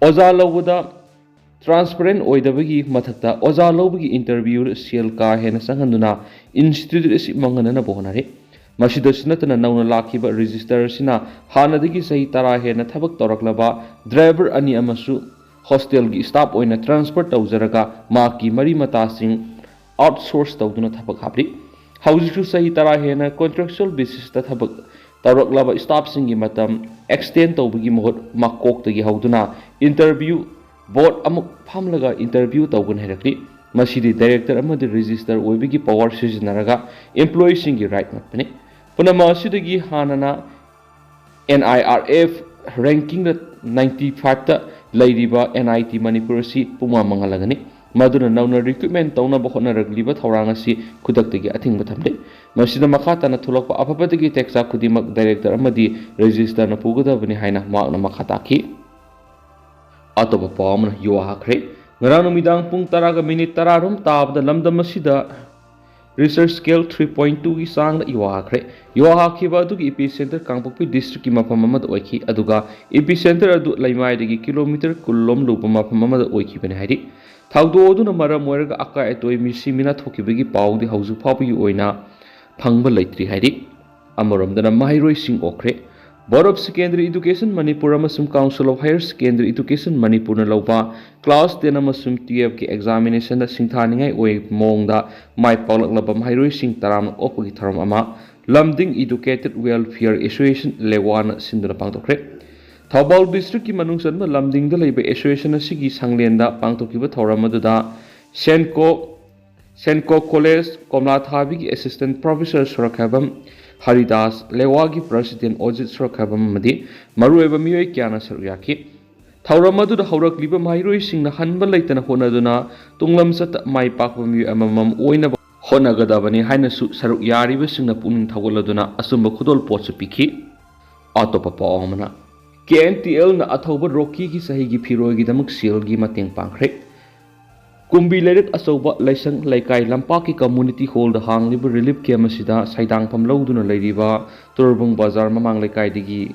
ꯑꯣꯖꯥ ꯂꯧꯕꯗ ꯇ꯭ꯔꯥꯟꯁꯄꯔꯦꯟ ꯑꯣꯏꯗꯕꯒꯤ ꯃꯊꯛꯇ ꯑꯣꯖꯥ ꯂꯧꯕꯒꯤ ꯏꯟꯇꯔꯚ꯭ꯌꯨꯗ ꯁꯦꯜ ꯀꯥ ꯍꯦꯟꯅ ꯆꯪꯍꯟꯗꯨꯅ ꯏꯟꯁꯇꯤꯇ꯭ꯌꯨꯠ ꯑꯁꯤ ꯃꯥꯡꯍꯟꯅꯅꯕ ꯍꯣꯠꯅꯔꯤ꯫ ꯃꯁꯤꯗꯁꯨ ꯅꯠꯇꯅ ꯅꯧꯅ ꯂꯥꯛꯈꯤꯕ ꯔꯦꯖꯤꯁꯇꯔ ꯑꯁꯤꯅ ꯍꯥꯟꯅꯗꯒꯤ ꯆꯍꯤ ꯇꯔꯥ ꯍꯦꯟꯅ ꯊꯕꯛ ꯇꯧꯔꯛꯂꯕ ꯗ꯭ꯔꯥꯏꯚꯔ ꯑꯅꯤ ꯑꯃꯁꯨ ꯍꯣꯁꯇꯦꯜꯒꯤ ꯁ꯭ꯇꯥꯐ ꯑꯣꯏꯅ ꯇ꯭ꯔꯥꯟꯁꯐꯔ ꯇꯧꯖꯔꯒ ꯃꯍꯥꯛꯀꯤ ꯃꯔꯤ ꯃꯇꯥꯁꯤꯡ ꯑꯥꯎꯠꯁꯣꯔꯁ ꯇꯧꯗꯨꯅ ꯊꯕꯛ ꯍꯥꯞꯂꯤ꯫ ꯍꯧꯖꯤꯛꯁꯨ ꯆꯍꯤ ꯇꯔꯥ ꯍꯦꯟꯅ ꯀꯣꯟꯇ꯭ꯔꯦꯛꯆꯨꯑꯦꯜ ꯕꯦꯁꯤꯁꯇ ꯊꯕꯛ ꯇꯧꯔꯛꯂꯕ ꯁ꯭ꯇꯥꯐꯁꯤꯡꯒꯤ ꯃꯇꯝ ꯑꯦꯛꯁꯇꯦꯟ ꯇꯧꯕꯒꯤ ꯃꯍꯨꯠ ꯃꯀꯣꯛꯇꯒꯤ ꯍꯧꯗꯨꯅ ꯏꯟꯇꯔꯚ꯭ꯌꯨ ꯕꯣꯔꯗ ꯑꯃꯨꯛ ꯐꯝꯂꯒ ꯏꯟꯇꯔꯚ꯭ꯌꯨ ꯇꯧꯒꯅꯤ ꯍꯥꯏꯔꯛꯂꯤ꯫ ꯃꯁꯤꯗꯤ ꯗꯥꯏꯔꯦꯛꯇꯔ ꯑꯃꯗꯤ ꯔꯦꯖꯤꯁꯇꯔ ꯑꯣꯏꯕꯒꯤ ꯄꯋꯥꯔ ꯁꯤꯖꯤꯟꯅꯔꯒ ꯏꯝꯄ꯭ꯂꯣꯌꯤꯁꯤꯡꯒꯤ ꯔꯥꯏꯠ ꯃꯠꯄꯅꯤ꯫ ꯄꯨꯝꯅꯃꯛ ꯑꯁꯤꯗꯒꯤ ꯍꯥꯟꯅꯅ ꯑꯦꯟ ꯑꯥꯏ ꯑꯥꯔ ꯑꯦꯐ ꯔꯦꯡꯀꯤꯡꯗ ꯅꯥꯏꯟꯇꯤ ꯐꯥꯏꯚꯇ ꯂꯩꯔꯤꯕ ꯑꯦꯟ ꯑꯥꯏ ꯇꯤ ꯃꯅꯤꯄꯨꯔ ꯑꯁꯤ ꯄꯨꯡꯃꯥꯡ ꯃꯥꯡꯍꯜꯂꯒꯅꯤ꯫ ꯃꯗꯨꯅ ꯅꯧꯅ ꯔꯤꯀ꯭ꯔꯨꯠꯃꯦꯟ ꯇꯧꯅꯕ ꯍꯣꯠꯅꯔꯛꯂꯤꯕ ꯊꯧꯔꯥꯡ ꯑꯁꯤ ꯈꯨꯗꯛꯇꯒꯤ ꯑꯊꯤꯡꯕ ꯊꯝꯂꯦ꯫ ꯃꯁꯤꯗ ꯃꯈꯥ ꯇꯥꯅ ꯊꯣꯛꯂꯛꯄ ꯑꯐꯕꯗꯒꯤ ꯇꯦꯛꯆꯥꯛ ꯈꯨꯗꯤꯡꯃꯛ ꯗꯥꯏꯔꯦꯛꯇꯔ ꯑꯃꯗꯤ ꯔꯦꯖꯤꯁꯇꯔꯅ ꯄꯨꯒꯗꯕꯅꯤ ꯍꯥꯏꯅ ꯃꯍꯥꯛꯅ ꯃꯈꯥ ꯇꯥꯈꯤ꯫ ꯑꯇꯣꯞꯄ ꯄꯥꯎ ꯑꯃꯅ ꯌꯨꯍꯥ ꯍꯥꯈ꯭ꯔꯦ꯫ ꯉꯔꯥꯡ ꯅꯨꯃꯤꯗꯥꯡ ꯄꯨꯡ ꯇꯔꯥꯒ ꯃꯤꯅꯤꯠ ꯇꯔꯥꯔꯣꯝ ꯇꯥꯕꯗ ꯂꯝꯗꯝ ꯑꯁꯤꯗ ꯔꯤꯆꯔ ꯁ꯭ꯀꯦꯜ ꯊ꯭ꯔꯤ ꯄꯣꯏꯟ ꯇꯨꯒꯤ ꯆꯥꯡꯗ ꯌꯨꯍꯥ ꯍꯥꯈ꯭ꯔꯦ꯫ ꯌꯨꯍꯥ ꯍꯥꯈꯤꯕ ꯑꯗꯨꯒꯤ ꯏꯄꯤ ꯁꯦꯟꯇꯔ ꯀꯥꯡꯄꯣꯛꯄꯤ ꯗꯤꯁꯇ꯭ꯔꯤꯛꯀꯤ ꯃꯐꯝ ꯑꯃꯗ ꯑꯣꯏꯈꯤ, ꯑꯗꯨꯒ ꯏꯄꯤ ꯁꯦꯟꯇꯔ ꯑꯗꯨ ꯂꯩꯃꯥꯏꯗꯒꯤ ꯀꯤꯂꯣꯃꯤꯇꯔ ꯀꯨꯟ ꯂꯣꯝ ꯂꯨꯕ ꯃꯐꯝ ꯑꯃꯗ ꯑꯣꯏꯈꯤꯕꯅꯤ ꯍꯥꯏꯔꯤ꯫ ꯊꯧꯗꯣꯛ ꯑꯗꯨꯅ ꯃꯔꯝ ꯑꯣꯏꯔꯒ ꯑꯀꯥꯏ ꯑꯇꯣꯏ ꯃꯤꯁꯤ ꯃꯤꯅꯥ ꯊꯣꯛꯈꯤꯕꯒꯤ ꯄꯥꯎꯗꯤ ꯍꯧꯖꯤꯛ ꯐꯥꯎꯕꯒꯤ ꯑꯣꯏꯅ ꯐꯪꯕ ꯂꯩꯇ꯭ꯔꯤ ꯍꯥꯏꯔꯤ꯫ ꯑꯃꯔꯣꯝꯗꯅ ꯃꯍꯩꯔꯣꯏꯁꯤꯡ ꯑꯣꯛꯈ꯭ꯔꯦ꯫ Board of Secondary Education Manipur ꯑꯃꯁꯨꯡ Council of Higher Secondary Education ꯃꯅꯤꯄꯨꯔꯅ ꯂꯧꯕ class ten ꯑꯃꯁꯨꯡ twelve ꯀꯤ examination ꯗ ꯁꯤꯡꯊꯥꯅꯤꯡꯉꯥꯏ ꯑꯣꯏꯕ ꯃꯑꯣꯡꯗ ꯃꯥꯏ ꯄꯥꯛꯂꯛꯂꯕ ꯃꯍꯩꯔꯣꯏꯁꯤꯡ ꯇꯔꯥꯝꯅ ꯑꯣꯛꯄꯒꯤ ꯊꯧꯔꯝ ꯑꯃ ꯂꯝꯗꯤꯡ Educated Welfare Association ꯂꯦꯋꯥꯅ ꯁꯤꯟꯗꯨꯅ ꯄꯥꯡꯊꯣꯛꯈ꯭ꯔꯦ꯫ ꯊꯧꯕꯥꯜ district ꯀꯤ ꯃꯅꯨꯡ ꯆꯟꯕ ꯂꯝꯗꯤꯡꯗ ꯂꯩꯕ association ꯑꯁꯤꯒꯤ ꯁꯪꯂꯦꯟꯗ ꯄꯥꯡꯊꯣꯛꯈꯤꯕ ꯊꯧꯔꯝ ꯑꯗꯨꯗ ꯁꯦꯟꯀꯣ ꯁꯦꯟꯀꯣ College ꯀꯣꯝꯂꯥꯊꯥꯕꯤꯒꯤ Assistant Professor ꯁꯣꯔꯛꯈꯥꯏꯕꯝ Haridas, ꯂꯦꯋꯥꯒꯤ President ꯑꯣꯖꯤꯠ ꯁꯣꯔꯛꯈꯥꯏꯕꯝ ꯑꯃꯗꯤ ꯃꯔꯨꯑꯣꯏꯕ ꯃꯤꯑꯣꯏ ꯀꯌꯥꯅ ꯁꯔꯨꯛ ꯌꯥꯈꯤ꯫ ꯊꯧꯔꯝ ꯑꯗꯨꯗ ꯍꯧꯔꯛꯂꯤꯕ ꯃꯍꯩꯔꯣꯏꯁꯤꯡꯅ ꯍꯟꯕ ꯂꯩꯇꯅ ꯍꯣꯠꯅꯗꯨꯅ ꯇꯨꯡꯂꯝꯆꯠꯇ ꯃꯥꯏ ꯄꯥꯛꯄ ꯃꯤꯑꯣꯏ ꯑꯃꯃꯝ ꯑꯣꯏꯅꯕ ꯍꯣꯠꯅꯒꯗꯕꯅꯤ ꯍꯥꯏꯅꯁꯨ ꯁꯔꯨꯛ ꯌꯥꯔꯤꯕꯁꯤꯡꯅ ꯄꯨꯛꯅꯤꯡ ꯊꯧꯒꯠꯂꯗꯨꯅ ꯑꯆꯨꯝꯕ ꯈꯨꯗꯣꯜꯄꯣꯠꯁꯨ ꯄꯤꯈꯤ꯫ ꯑꯇꯣꯞꯄ ꯄꯥꯎ ꯑꯃꯅ, KNTL ꯅ ꯑꯊꯧꯕ ꯔꯣꯀꯤꯒꯤ ꯆꯍꯤꯒꯤ ꯐꯤꯔꯣꯏꯒꯤꯗꯃꯛ ꯁꯦꯜꯒꯤ ꯃꯇꯦꯡ ꯄꯥꯡꯈ꯭ꯔꯦ꯫ ꯀꯨꯝꯕꯤ ꯂꯩꯔꯛ ꯑꯆꯧꯕ ꯂꯥꯏꯁꯪ ꯂꯩꯀꯥꯏ ꯂꯝꯄꯥꯛꯀꯤ community hall ꯗ ꯍꯥꯡꯂꯤꯕ relief camp ꯑꯁꯤꯗ ꯁꯩꯗꯥꯡꯐꯝ ꯂꯧꯗꯨꯅ ꯂꯩꯔꯤꯕ ꯇꯣꯔꯕꯨꯡ ꯕꯖꯥꯔ ꯃꯃꯥꯡ ꯂꯩꯀꯥꯏꯗꯒꯤ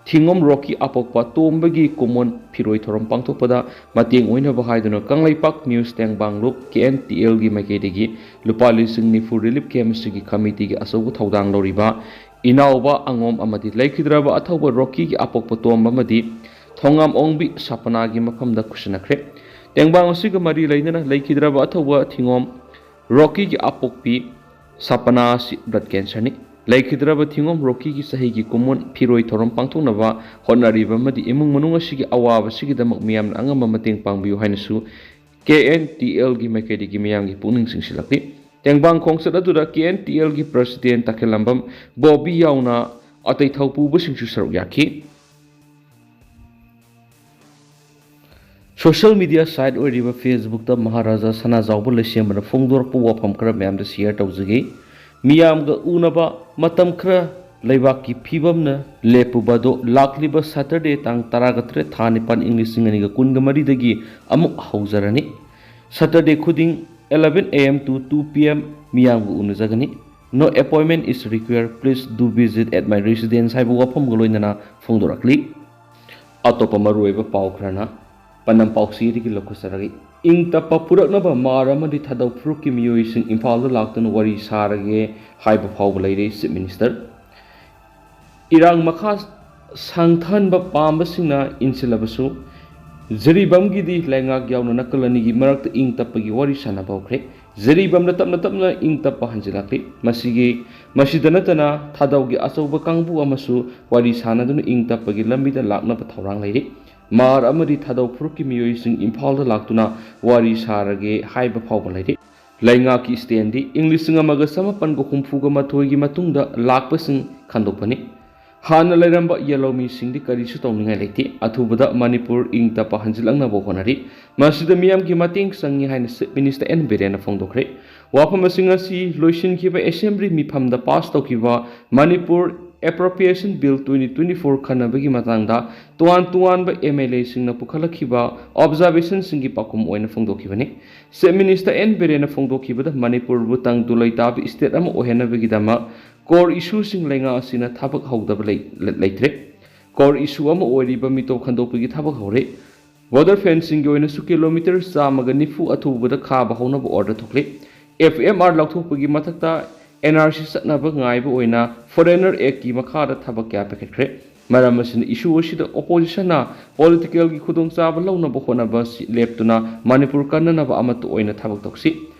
ꯊꯤꯉꯣꯝ ꯔꯣꯀꯤ ꯑꯄꯣꯛꯄ ꯇꯣꯝꯕꯒꯤ ꯀꯨꯝꯑꯣꯟ ꯐꯤꯔꯣꯏ ꯊꯧꯔꯝ ꯄꯥꯡꯊꯣꯛꯄꯗ ꯃꯇꯦꯡ ꯑꯣꯏꯅꯕ ꯍꯥꯏꯗꯨꯅ ꯀꯪꯂꯩꯄꯥꯛ news ꯇꯦꯡꯕꯥꯡ ꯂꯨꯞ KNTL ꯒꯤ ꯃꯥꯏꯀꯩꯗꯒꯤ ꯂꯨꯄꯥ ꯂꯤꯁꯤꯡ ꯅꯤꯐꯨ relief camp ꯑꯁꯤꯒꯤ committee ꯒꯤ ꯑꯆꯧꯕ ꯊꯧꯗꯥꯡ ꯂꯧꯔꯤꯕ ꯏꯅꯥꯎꯕ ꯑꯉꯣꯝ ꯑꯃꯗꯤ ꯂꯩꯈꯤꯗ꯭ꯔꯕ ꯑꯊꯧꯕ ꯔꯣꯀꯤꯒꯤ ꯑꯄꯣꯛꯄ ꯇꯣꯝꯕ ꯑꯃꯗꯤ ꯊꯣꯉꯥꯝ ꯑꯣꯡꯕꯤ ꯁꯄꯅꯥꯒꯤ ꯃꯐꯝꯗ ꯈꯨꯠꯁꯤꯟꯅꯈ꯭ꯔꯦ꯫ ꯇꯦꯡꯕꯥꯡ ꯑꯁꯤꯒ ꯃꯔꯤ ꯂꯩꯅꯅ ꯂꯩꯈꯤꯗ꯭ꯔꯕ ꯑꯊꯧꯕ ꯊꯤꯉꯣꯝ ꯔꯣꯀꯤꯒꯤ ꯑꯄꯣꯛꯄꯤ ꯁꯄꯅꯥ ꯑꯁꯤ blood cancer ꯅꯤ꯫ ꯂꯩꯈꯤꯗ꯭ꯔꯕ ꯊꯤꯉꯣꯝ ꯔꯣꯀꯤꯒꯤ ꯆꯍꯤꯒꯤ ꯀꯨꯝꯑꯣꯟ ꯐꯤꯔꯣꯏ ꯊꯧꯔꯝ ꯄꯥꯡꯊꯣꯛꯅꯕ ꯍꯣꯠꯅꯔꯤꯕ ꯑꯃꯗꯤ ꯏꯃꯨꯡ ꯃꯅꯨꯡ ꯑꯁꯤꯒꯤ ꯑꯋꯥꯕꯁꯤꯒꯤꯗꯃꯛ ꯃꯤꯌꯥꯝꯅ ꯑꯉꯝꯕ ꯃꯇꯦꯡ ꯄꯥꯡꯕꯤꯌꯨ ꯍꯥꯏꯅꯁꯨ KNTL ꯒꯤ ꯃꯥꯏꯀꯩꯗꯒꯤ ꯃꯤꯌꯥꯝꯒꯤ ꯄꯨꯛꯅꯤꯡ ꯆꯤꯡꯁꯤꯜꯂꯛꯂꯤ꯫ ꯇꯦꯡꯕꯥꯡ ꯈꯣꯡꯆꯠ ꯑꯗꯨꯗ KNTL ꯒꯤ President ꯇꯈꯦꯜꯂꯝꯕꯝ ꯕꯣꯕꯤ ꯌꯥꯎꯅ ꯑꯇꯩ ꯊꯧꯄꯨꯕꯁꯤꯡꯁꯨ ꯁꯔꯨꯛ ꯌꯥꯈꯤ꯫ Social media site ꯑꯣꯏꯔꯤꯕ Facebook ꯇ ꯃꯍꯥꯔꯥꯖꯥ ꯁꯅꯥꯖꯥꯎꯕ ꯂꯩꯁꯦꯝꯕꯅ ꯐꯣꯡꯗꯣꯔꯛꯄ ꯋꯥꯐꯝ ꯈꯔ ꯃꯌꯥꯝꯗ share ꯇꯧꯖꯒꯦ꯫ ꯃꯤꯌꯥꯝꯒ ꯎꯅꯕ ꯃꯇꯝ ꯈꯔ ꯂꯩꯕꯥꯛꯀꯤ ꯐꯤꯕꯝꯅ ꯂꯦꯞꯄꯨꯕ ꯑꯗꯨ ꯂꯥꯛꯂꯤꯕ Saturday ꯇꯥꯡ ꯇꯔꯥꯒ ꯇꯔꯦꯠ ꯊꯥ ꯅꯤꯄꯥꯟ ꯏꯪ ꯂꯤꯁꯤꯡ ꯑꯅꯤꯒ ꯀꯨꯟꯒ ꯃꯔꯤꯗꯒꯤ ꯑꯃꯨꯛ ꯍꯧꯖꯔꯅꯤ꯫ Saturday ꯈꯨꯗꯤꯡ eleven AM to two PM ꯃꯤꯌꯥꯝꯒ ꯎꯅꯖꯒꯅꯤ꯫ No appointment is required, please do visit at my residence ꯍꯥꯏꯕ ꯋꯥꯐꯝꯒ ꯂꯣꯏꯅꯅ ꯐꯣꯡꯗꯣꯔꯛꯂꯤ꯫ ꯑꯇꯣꯞꯄ ꯃꯔꯨꯑꯣꯏꯕ ꯄꯥꯎ ꯈꯔꯅ ꯄꯥꯟꯗꯝ ꯄꯥꯎꯆꯦꯗꯒꯤ ꯂꯧꯈꯠꯆꯔꯒꯦ꯫ ꯏꯪ ꯇꯞꯄ ꯄꯨꯔꯛꯅꯕ ꯃꯥꯔ ꯑꯃꯗꯤ ꯊꯥꯗꯧ ꯐꯨꯔꯨꯞꯀꯤ ꯃꯤꯑꯣꯏꯁꯤꯡ ꯏꯝꯐꯥꯜꯗ ꯂꯥꯛꯇꯨꯅ ꯋꯥꯔꯤ ꯁꯥꯔꯒꯦ ꯍꯥꯏꯕ ꯐꯥꯎꯕ ꯂꯩꯔꯦ꯫ Chief Minister ꯏꯔꯥꯡ ꯃꯈꯥ ꯁꯥꯡꯊꯍꯟꯕ ꯄꯥꯝꯕꯁꯤꯡꯅ ꯏꯟꯁꯤꯜꯂꯕꯁꯨ, ꯖꯤꯔꯤꯕꯥꯝꯒꯤꯗꯤ ꯂꯩꯉꯥꯛ ꯌꯥꯎꯅ ꯅꯥꯀꯜ ꯑꯅꯤꯒꯤ ꯃꯔꯛꯇ ꯏꯪ ꯇꯞꯄꯒꯤ ꯋꯥꯔꯤ ꯁꯥꯟꯅꯕ ꯍꯧꯈ꯭ꯔꯦ꯫ ꯖꯤꯔꯤꯕꯥꯝꯗ ꯇꯞꯅ ꯇꯞꯅ ꯏꯪ ꯇꯞꯄ ꯍꯟꯖꯤꯜꯂꯛꯂꯤ꯫ ꯃꯁꯤꯒꯤ, ꯃꯁꯤꯗ ꯅꯠꯇꯅ ꯊꯥꯗꯧꯒꯤ ꯑꯆꯧꯕ ꯀꯥꯡꯕꯨ ꯑꯃꯁꯨ ꯋꯥꯔꯤ ꯁꯥꯟꯅꯗꯨꯅ ꯏꯪ ꯇꯞꯄꯒꯤ ꯂꯝꯕꯤꯗ ꯂꯥꯛꯅꯕ ꯊꯧꯔꯥꯡ ꯂꯩꯔꯤ꯫ ꯃꯥꯔ ꯑꯃꯗꯤ ꯊꯥꯗꯧ ꯐꯨꯔꯨꯞꯀꯤ ꯃꯤꯑꯣꯏꯁꯤꯡ ꯏꯝꯐꯥꯜꯗ ꯂꯥꯛꯇꯨꯅ ꯋꯥꯔꯤ ꯁꯥꯔꯒꯦ ꯍꯥꯏꯕ ꯐꯥꯎꯕ ꯂꯩꯔꯤ꯫ ꯂꯩꯉꯥꯛꯀꯤ ꯏꯁꯇꯦꯟꯗꯤ ꯏꯪ ꯂꯤꯁꯤꯡ ꯑꯃꯒ ꯆꯃꯥꯄꯟꯒ ꯍꯨꯝꯐꯨꯒ ꯃꯥꯊꯣꯏꯒꯤ ꯃꯇꯨꯡꯗ ꯂꯥꯛꯄꯁꯤꯡ ꯈꯟꯗꯣꯛꯄꯅꯤ꯫ ꯍꯥꯟꯅ ꯂꯩꯔꯝꯕ ꯌꯦꯜꯍꯧꯃꯤꯁꯤꯡꯗꯤ ꯀꯔꯤꯁꯨ ꯇꯧꯅꯤꯡꯉꯥꯏ ꯂꯩꯇꯦ꯫ ꯑꯊꯨꯕꯗ ꯃꯅꯤꯄꯨꯔ ꯏꯪ ꯇꯞꯄ ꯍꯟꯖꯤꯜꯂꯛꯅꯕ ꯍꯣꯠꯅꯔꯤ꯫ ꯃꯁꯤꯗ ꯃꯤꯌꯥꯝꯒꯤ ꯃꯇꯦꯡ ꯆꯪꯉꯤ ꯍꯥꯏꯅ ꯆꯤꯐ ꯃꯤꯅꯤꯁꯇꯔ ꯑꯦꯟ ꯕꯤꯔꯦꯟꯅ ꯐꯣꯡꯗꯣꯛꯈ꯭ꯔꯦ꯫ ꯋꯥꯐꯝ ꯑꯁꯤ ꯉꯁꯤ ꯂꯣꯏꯁꯤꯟꯈꯤꯕ ꯑꯦꯁꯦꯝꯕ꯭ꯂꯤ ꯃꯤꯐꯝꯗ ꯄꯥꯁ ꯇꯧꯈꯤꯕ Manipur appropriation bill twenty twenty four ꯈꯟꯅꯕꯒꯤ ꯃꯇꯥꯡꯗ ꯇꯣꯉꯥꯟ ꯇꯣꯉꯥꯟꯕ ꯑꯦꯝ ꯑꯦꯜ ꯑꯦꯁꯤꯡꯅ ꯄꯨꯈꯠꯂꯛꯈꯤꯕ ꯑꯣꯕꯖꯥꯔꯕꯦꯁꯟꯁꯤꯡꯒꯤ ꯄꯥꯎꯈꯨꯝ ꯑꯣꯏꯅ ꯐꯣꯡꯗꯣꯛꯈꯤꯕꯅꯤ꯫ ꯆꯤꯐ ꯃꯤꯅꯤꯁꯇꯔ ꯑꯦꯟ ꯕꯤꯔꯦꯟꯅ ꯐꯣꯡꯗꯣꯛꯈꯤꯕꯗ ꯃꯅꯤꯄꯨꯔꯕꯨ ꯇꯪꯗꯨ ꯂꯩꯇꯥꯕ ꯏꯁꯇꯦꯠ ꯑꯃ ꯑꯣꯏꯍꯟꯅꯕꯒꯤꯗꯃꯛ ꯀꯣꯔ ꯏꯁꯨꯁꯤꯡ ꯂꯩꯉꯥꯛ ꯑꯁꯤꯅ ꯊꯕꯛ ꯍꯧꯗꯕ ꯂꯩ-, ꯂꯩꯇ꯭ꯔꯦ꯫ ꯀꯣꯔ ꯏꯁꯨ ꯑꯃ ꯑꯣꯏꯔꯤꯕ ꯃꯤꯇꯣꯞ ꯈꯟꯗꯣꯛꯄꯒꯤ ꯊꯕꯛ ꯍꯧꯔꯦ꯫ ꯕꯣꯔꯗꯔ ꯐꯦꯟꯁꯤꯡꯒꯤ ꯑꯣꯏꯅꯁꯨ ꯀꯤꯂꯣꯃꯤꯇꯔ ꯆꯥꯝꯃꯒ ꯅꯤꯐꯨ ꯑꯊꯨꯕꯗ ꯈꯥꯕ ꯍꯧꯅꯕ ꯑꯣꯔꯗꯔ ꯊꯣꯛꯂꯦ꯫ ꯑꯦꯐ ꯑꯦꯝ ꯑꯥꯔ ꯂꯧꯊꯣꯛꯄꯒꯤ ꯃꯊꯛꯇ ꯑꯦꯟ ꯑꯥꯔ ꯁꯤ ꯆꯠꯅꯕ ꯉꯥꯏꯕ ꯑꯣꯏꯅ ꯐꯣꯔꯦꯅꯔ ꯑꯦꯛꯀꯤ ꯃꯈꯥꯗ ꯊꯕꯛ ꯀꯌꯥ ꯄꯥꯏꯈꯠꯈ꯭ꯔꯦ꯫ ꯃꯔꯝ ꯑꯁꯤꯅ ꯏꯁꯨ ꯑꯁꯤꯗ ꯑꯣꯄꯣꯖꯤꯁꯟꯅ ꯄꯣꯂꯤꯇꯤꯀꯦꯜꯒꯤ ꯈꯨꯗꯣꯡꯆꯥꯕ ꯂꯧꯅꯕ ꯍꯣꯠꯅꯕ ꯑꯁꯤ ꯂꯦꯞꯇꯨꯅ ꯃꯅꯤꯄꯨꯔ ꯀꯟꯅꯅꯕ ꯑꯃꯠꯇ ꯑꯣꯏꯅ ꯊꯕꯛ ꯇꯧꯁꯤ꯫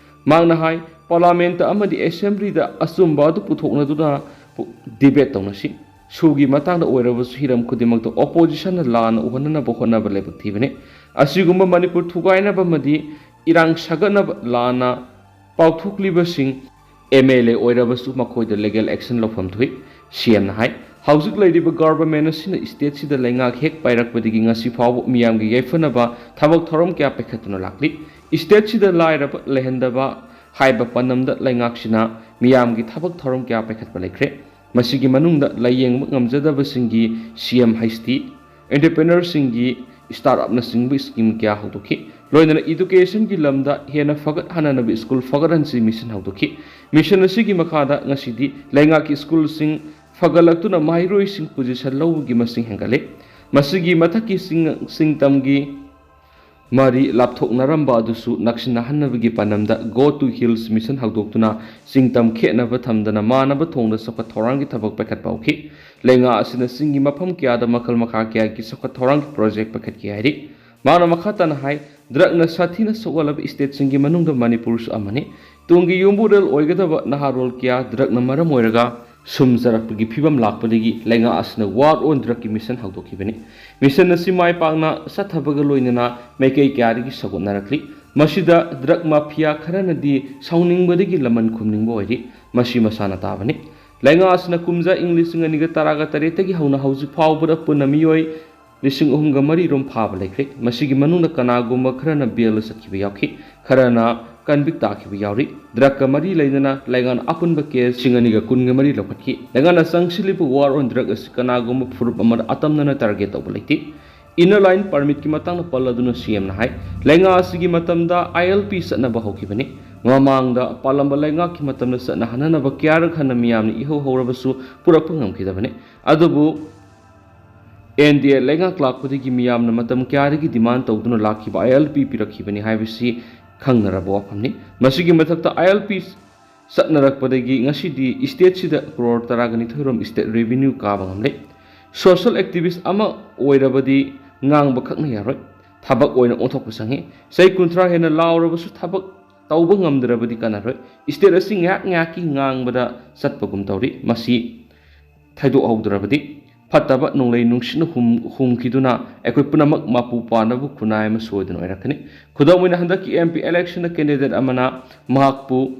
ꯃꯍꯥꯛꯅ ꯍꯥꯏ, ꯄꯥꯔꯂꯥꯃꯦꯟꯠꯇ ꯑꯃꯗꯤ ꯑꯦꯁꯦꯝꯕ꯭ꯂꯤꯗ ꯑꯆꯨꯝꯕ ꯑꯗꯨ ꯄꯨꯊꯣꯛꯅꯗꯨꯅ ꯗꯤꯕꯦꯠ ꯇꯧꯅꯁꯤ꯫ ꯁꯨꯒꯤ ꯃꯇꯥꯡꯗ ꯑꯣꯏꯔꯕꯁꯨ ꯍꯤꯔꯝ ꯈꯨꯗꯤꯡꯃꯛꯇ ꯑꯣꯄꯣꯖꯤꯁꯟꯅ ꯂꯥꯟꯅ ꯎꯍꯟꯅꯅꯕ ꯍꯣꯠꯅꯕ ꯂꯥꯏꯕꯛ ꯊꯤꯕꯅꯤ꯫ ꯑꯁꯤꯒꯨꯝꯕ ꯃꯅꯤꯄꯨꯔ ꯊꯨꯒꯥꯏꯅꯕ ꯑꯃꯗꯤ ꯏꯔꯥꯡ ꯁꯥꯒꯠꯅꯕ ꯂꯥꯟꯅ ꯄꯥꯎꯊꯣꯛꯂꯤꯕꯁꯤꯡ ꯑꯦꯝ ꯑꯦꯜ ꯑꯦ ꯑꯣꯏꯔꯕꯁꯨ ꯃꯈꯣꯏꯗ ꯂꯤꯒꯦꯜ ꯑꯦꯛꯁꯟ ꯂꯧꯐꯝ ꯊꯣꯛꯏ꯫ ꯁꯤ ꯑꯦꯝꯅ ꯍꯥꯏ, ꯍꯧꯖꯤꯛ ꯂꯩꯔꯤꯕ ꯒꯚꯔꯟꯃꯦꯟꯠ ꯑꯁꯤꯅ ꯏꯁꯇꯦꯠꯁꯤꯗ ꯂꯩꯉꯥꯛ ꯍꯦꯛ ꯄꯥꯏꯔꯛꯄꯗꯒꯤ ꯉꯁꯤ ꯐꯥꯎꯕ ꯃꯤꯌꯥꯝꯒꯤ ꯌꯥꯏꯐꯅꯕ ꯊꯕꯛ ꯊꯧꯔꯝ ꯀꯌꯥ ꯄꯥꯏꯈꯠꯇꯨꯅ ꯂꯥꯛꯂꯤ꯫ ꯏꯁꯇꯦꯠꯁꯤꯗ ꯂꯥꯏꯔꯕ ꯂꯩꯍꯟꯗꯕ ꯍꯥꯏꯕ ꯄꯥꯟꯗꯝꯗ ꯂꯩꯉꯥꯛꯁꯤꯅ ꯃꯤꯌꯥꯝꯒꯤ ꯊꯕꯛ ꯊꯧꯔꯝ ꯀꯌꯥ ꯄꯥꯏꯈꯠꯄ ꯂꯩꯈ꯭ꯔꯦ꯫ ꯃꯁꯤꯒꯤ ꯃꯅꯨꯡꯗ ꯂꯥꯏꯌꯦꯡꯕ ꯉꯝꯖꯗꯕꯁꯤꯡꯒꯤ ꯁꯤ ꯑꯦꯝ ꯍꯩꯁ ꯇꯤ, ꯑꯦꯟꯇꯔꯄ꯭ꯔꯦꯅꯔꯁꯤꯡꯒꯤ ꯁ꯭ꯇꯥꯔꯠ ꯑꯞꯅꯆꯤꯡꯕ ꯁ꯭ꯀꯤꯝ ꯀꯌꯥ ꯍꯧꯗꯣꯛꯈꯤ꯫ ꯂꯣꯏꯅꯅ ꯏꯗꯨꯀꯦꯁꯟꯒꯤ ꯂꯝꯗ ꯍꯦꯟꯅ ꯐꯒꯠꯍꯟꯅꯅꯕ ꯁ꯭ꯀꯨꯜ ꯐꯒꯠꯍꯟꯁꯤ ꯃꯤꯁꯟ ꯍꯧꯗꯣꯛꯈꯤ꯫ ꯃꯤꯁꯟ ꯑꯁꯤꯒꯤ ꯃꯈꯥꯗ ꯉꯁꯤꯗꯤ ꯂꯩꯉꯥꯛꯀꯤ ꯁ꯭ꯀꯨꯜꯁꯤꯡ ꯐꯒꯠꯂꯛꯇꯨꯅ ꯃꯍꯩꯔꯣꯏꯁꯤꯡ ꯄꯣꯖꯤꯁꯟ ꯂꯧꯕꯒꯤ ꯃꯁꯤꯡ ꯍꯦꯟꯒꯠꯂꯦ꯫ ꯃꯁꯤꯒꯤ ꯃꯊꯛꯀꯤ ꯁꯤꯡ-, ꯁꯤꯡꯇꯝꯒꯤ ꯃꯔꯤ ꯂꯥꯞꯊꯣꯛꯅꯔꯝꯕ ꯑꯗꯨꯁꯨ ꯅꯛꯁꯤꯟꯅꯍꯟꯅꯕꯒꯤ ꯄꯥꯟꯗꯝꯗ Go to Hills Mission ꯍꯧꯗꯣꯛꯇꯨꯅ ꯆꯤꯡ ꯇꯝ ꯈꯦꯠꯅꯕ ꯊꯝꯗꯅ ꯃꯥꯟꯅꯕ ꯊꯣꯡꯗ ꯆꯥꯎꯈꯠ ꯊꯧꯔꯥꯡꯒꯤ ꯊꯕꯛ ꯄꯥꯏꯈꯠꯄ ꯍꯧꯈꯤ꯫ ꯂꯩꯉꯥꯛ ꯑꯁꯤꯅ ꯆꯤꯡꯒꯤ ꯃꯐꯝ ꯀꯌꯥꯗ ꯃꯈꯜ ꯃꯈꯥ ꯀꯌꯥꯒꯤ ꯆꯥꯎꯈꯠ ꯊꯧꯔꯥꯡꯒꯤ ꯄ꯭ꯔꯣꯖꯦꯛ ꯄꯥꯏꯈꯠꯈꯤ ꯍꯥꯏꯔꯤ꯫ ꯃꯍꯥꯛꯅ ꯃꯈꯥ ꯇꯥꯅ ꯍꯥꯏ, ꯗ꯭ꯔꯒꯅ ꯁꯥꯊꯤꯅ ꯁꯣꯛꯍꯜꯂꯕ ꯁ꯭ꯇꯦꯠꯁꯤꯡꯒꯤ ꯃꯅꯨꯡꯗ ꯃꯅꯤꯄꯨꯔꯁꯨ ꯑꯃꯅꯤ꯫ ꯇꯨꯡꯒꯤ ꯌꯨꯝꯕꯨꯔꯦꯜ ꯑꯣꯏꯒꯗꯕ ꯅꯍꯥꯔꯣꯜ ꯀꯌꯥ ꯗ꯭ꯔꯒꯅ ꯃꯔꯝ ꯑꯣꯏꯔꯒ ꯁꯨꯝꯖꯔꯛꯄꯒꯤ ꯐꯤꯕꯝ ꯂꯥꯛꯄꯗꯒꯤ ꯂꯩꯉꯥꯛ ꯑꯁꯤꯅ War on Drugꯀꯤ ꯃꯤꯁꯟ ꯍꯧꯗꯣꯛꯈꯤꯕꯅꯤ꯫ ꯃꯤꯁꯟ ꯑꯁꯤ ꯃꯥꯏ ꯄꯥꯛꯅ ꯆꯠꯊꯕꯒ ꯂꯣꯏꯅꯅ ꯃꯥꯏꯀꯩ ꯀꯌꯥꯗꯒꯤ ꯁꯧꯒꯠꯅꯔꯛꯂꯤ꯫ ꯃꯁꯤꯗ ꯗ꯭ꯔꯒ ꯃꯥꯐꯤꯌꯥ ꯈꯔꯅꯗꯤ ꯁꯥꯎꯅꯤꯡꯕꯗꯒꯤ ꯂꯃꯟ ꯈꯨꯝꯅꯤꯡꯕ ꯑꯣꯏꯔꯤ꯫ ꯃꯁꯤ ꯃꯁꯥꯅ ꯇꯥꯕꯅꯤ꯫ ꯂꯩꯉꯥꯛ ꯑꯁꯤꯅ ꯀꯨꯝꯖꯥ ꯏꯪ ꯂꯤꯁꯤꯡ ꯑꯅꯤꯒ ꯇꯔꯥꯒ ꯇꯔꯦꯠꯇꯒꯤ ꯍꯧꯅ ꯍꯧꯖꯤꯛ ꯐꯥꯎꯕꯗ ꯄꯨꯟꯅ ꯃꯤꯑꯣꯏ ꯂꯤꯁꯤꯡ ꯑꯍꯨꯝꯒ ꯃꯔꯤ ꯔꯣꯝ ꯐꯥꯕ ꯂꯩꯈ꯭ꯔꯦ꯫ ꯃꯁꯤꯒꯤ ꯃꯅꯨꯡꯗ ꯀꯅꯥꯒꯨꯝꯕ ꯈꯔꯅ ꯕꯦꯜꯗ ꯆꯠꯈꯤꯕ ꯌꯥꯎꯈꯤ, ꯈꯔꯅ ꯀꯟꯚꯤꯛ ꯇꯥꯈꯤꯕ ꯌꯥꯎꯔꯤ꯫ ꯗ꯭ꯔꯒꯀ ꯃꯔꯤ ꯂꯩꯅꯅ ꯂꯩꯉꯥꯛꯅ ꯑꯄꯨꯟꯕ ꯀꯦꯁ ꯂꯤꯁꯤꯡ ꯑꯅꯤꯒ ꯀꯨꯟꯒ ꯃꯔꯤ ꯂꯧꯈꯠꯈꯤ꯫ ꯂꯩꯉꯥꯛꯅ ꯆꯪꯁꯤꯜꯂꯤꯕ War on Drug ꯑꯁꯤ ꯀꯅꯥꯒꯨꯝꯕ ꯐꯨꯔꯨꯞ ꯑꯃꯗ ꯑꯇꯝꯅꯅ ꯇꯥꯔꯒꯦꯠ ꯇꯧꯕ ꯂꯩꯇꯦ꯫ Inner Line Permitꯀꯤ ꯃꯇꯥꯡꯗ ꯄꯜꯂꯗꯨꯅ ꯁꯤ ꯑꯦꯝꯅ ꯍꯥꯏ, ꯂꯩꯉꯥꯛ ꯑꯁꯤꯒꯤ ꯃꯇꯝꯗ ILP ꯆꯠꯅꯕ ꯍꯧꯈꯤꯕꯅꯤ꯫ ꯃꯃꯥꯡꯗ ꯄꯥꯜꯂꯝꯕ ꯂꯩꯉꯥꯛꯀꯤ ꯃꯇꯝꯗ ꯆꯠꯅꯍꯟꯅꯅꯕ ꯀꯌꯥꯔꯛ ꯍꯟꯅ ꯃꯤꯌꯥꯝꯅ ꯏꯍꯧ ꯍꯧꯔꯕꯁꯨ ꯄꯨꯔꯛꯄ ꯉꯝꯈꯤꯗꯕꯅꯤ꯫ ꯑꯗꯨꯕꯨ NDA ꯂꯩꯉꯥꯛ ꯂꯥꯛꯄꯗꯒꯤ ꯃꯤꯌꯥꯝꯅ ꯃꯇꯝ ꯀꯌꯥꯗꯒꯤ demand ꯇꯧꯗꯨꯅ ꯂꯥꯛꯈꯤꯕ ILP ꯄꯤꯔꯛꯈꯤꯕꯅꯤ ꯍꯥꯏꯕꯁꯤ ꯈꯪꯅꯔꯕ ꯋꯥꯐꯝꯅꯤ꯫ ꯃꯁꯤꯒꯤ ꯃꯊꯛꯇ ILP ꯆꯠꯅꯔꯛꯄꯗꯒꯤ ꯉꯁꯤꯗꯤ stateꯁꯤꯗ ꯀ꯭ꯔꯣꯔ ꯇꯔꯥꯒ ꯅꯤꯊꯣꯏ ꯔꯣꯝ state revenue ꯀꯥꯕ ꯉꯝꯂꯦ꯫ Social activist ꯑꯃ ꯑꯣꯏꯔꯕꯗꯤ ꯉꯥꯡꯕ ꯈꯛꯅ ꯌꯥꯔꯣꯏ, ꯊꯕꯛ ꯑꯣꯏꯅ ꯑꯣꯟꯊꯣꯛꯄ ꯆꯪꯏ꯫ ꯆꯍꯤ ꯀꯨꯟꯊ꯭ꯔꯥ ꯍꯦꯟꯅ ꯂꯥꯎꯔꯕꯁꯨ ꯊꯕꯛ ꯇꯧꯕ ꯉꯝꯗ꯭ꯔꯕꯗꯤ ꯀꯥꯟꯅꯔꯣꯏ꯫ State ꯑꯁꯤ ꯉꯥꯏꯍꯥꯛ ꯉꯥꯏꯍꯥꯛꯀꯤ ꯉꯥꯡꯕꯗ ꯆꯠꯄꯒꯨꯝ ꯇꯧꯔꯤ꯫ ꯃꯁꯤ ꯊꯩꯗꯣꯛꯍꯧꯗ꯭ꯔꯕꯗꯤ ꯐꯠꯇꯕ ꯅꯣꯡꯂꯩ ꯅꯨꯡꯁꯤꯠꯅ ꯍꯨꯝ-, ꯍꯨꯝꯈꯤꯗꯨꯅ ꯑꯩꯈꯣꯏ ꯄꯨꯝꯅꯃꯛ ꯃꯄꯨ ꯄꯥꯟꯅꯕ ꯈꯨꯟꯅꯥꯏ ꯑꯃ ꯁꯣꯏꯗꯅ ꯑꯣꯏꯔꯛꯀꯅꯤ꯫ ꯈꯨꯗꯝ ꯑꯣꯏꯅ, ꯍꯟꯗꯛꯀꯤ MP electionꯗ candidate ꯑꯃꯅ ꯃꯍꯥꯛꯄꯨ